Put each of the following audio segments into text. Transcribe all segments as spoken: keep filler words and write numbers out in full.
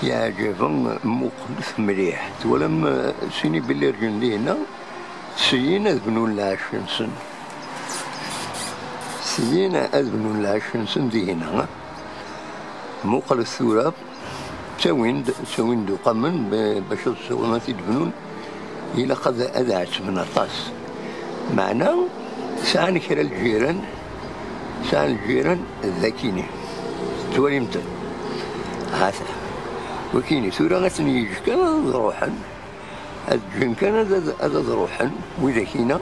Yeɛjeb-am, muqlet mliḥ. Twalam, eh, sin ibilirjen dinna, syin ad bnun lɛecc-nsen. Syin ad bnun lɛecc-nsen dinna. Muqlet tura, ttawin-d, ttawin-d uqamen, b-, bac ad, ad t-id-bnun. Ilaq ad, ad ɛettben aṭas. Meɛna, sɛan kra lǧiran, sɛan lǧiran d akini. Tettwalim-ten? Hata. Wakini, tura ad ten-yeǧǧ kan ad ruḥen. Ad ǧǧen kan ad, ad, ad, ad ruḥen. Widak-ina,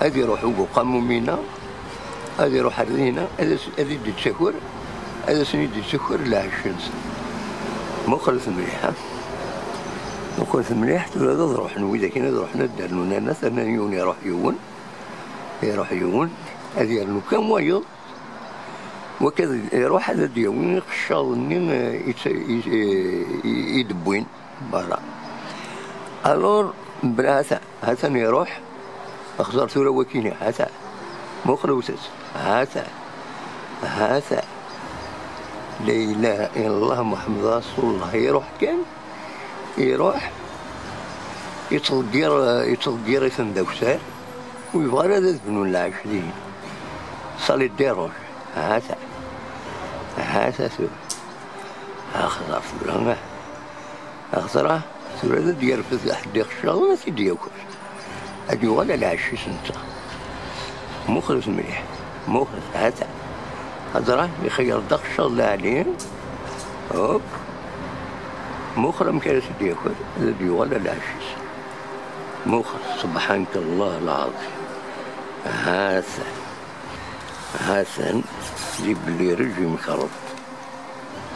ad iruḥ ubuqamum-ina, ad iruḥ ar dina, ad as-, ad id-ittaker, ad asen-id-ittaker lɛecc-nsen. Muqlet mliḥ, ha? Muqlet mliḥ, tura ad ruḥen widak-ina, ad ruḥen ad d-rnun anas, rnan yiwen iruḥ yiwen, iruḥ yiwen, ad yernu kan wayeḍ, wakka ad iruḥ ad d-yawi iqeccaḍ-nni, eh, i, i, i, i d-wwin. Berra. Alors, mebla hata, hatan iruḥ, xẓer tura wakini, hata. Muqel wtet, hata, hata. La ilaha illallah Muḥemmed Rasulullah. Iruḥ kan, iruḥ, yettḍeggir, yettḍeggir-iten d akessar, ur yebɣi ara ad bnun lɛecc din. Ça les dérange. Hata, hata tura. Axẓer tura. Axẓer-a, tura ad d-yerfed ḥedd iqeccaḍen, ad t-id-yaker. Ad yuɣal a lɛecc-is netta. Muqlet mliḥ. Muqlet, hata. Axẓer-a, ixeyyer-d aqeccaḍ lɛali. Hop. Muqel amek ara t-id-yaker, ad d-yuɣal a lɛecc-is. Muqel, subḥanak Allah lɛaḍim. Hata. Hatan, di belli rejim kerb.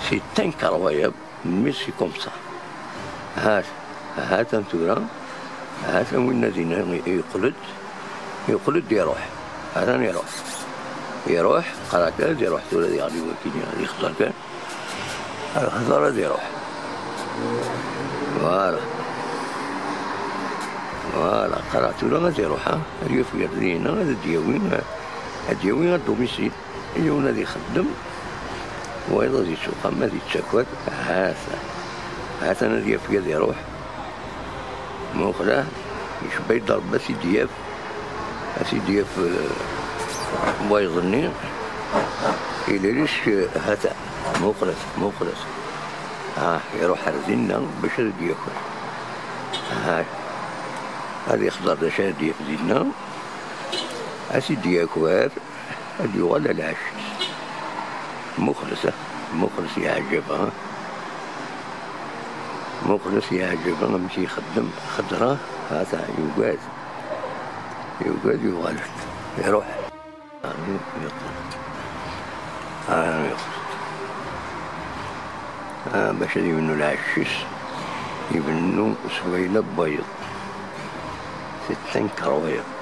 C'est incroyable. Mais c'est comme ça. Hat, hatan tura, hatan winna dinna yeqqel-d, yeqqel-d iruḥ. Hatan iruḥ. Iruḥ, qrata ad iruḥ tura ad yeɣli wakini, ad yexẓer kan. Ad yexẓer ad iruḥ. Voilà. Voilà, qrata tura ad iruḥ, ha? Ad yaf gar dinna, ad d-yawi, ad d-yawi à domicile. Yiwen ad ixeddem, wayeḍ ad yettuqam, ad yettaker. Hatan. Hatan ad yaf ad iruḥ. Muqel-ah, icebba-yi-d Rebbi ad t-id-yaf, ad t-id-yaf, eh, wayeḍ-nni. Iliric, eh, hatan. Muqlet, muqlet. Ah, iruḥ ar dinna bac ad d-yaker. Ah, ad ixẓer d acu ad d-yaf dinna. Ad t-id-yaker. Ad yuɣal a lɛecc-is. Muqlet, ah, muqlet yeɛjeb, ah. Muqlet yeɛjeb, ah, amek ixeddem. Xeddreɣ, hata, yugad. Yugad yuɣal-d. Iruḥ. Ah, yeqqel. Ah, yeqqel. Ah, bac ad yebnu lɛecc-is, ibennu s wayla n wayeḍ. C'est incroyable.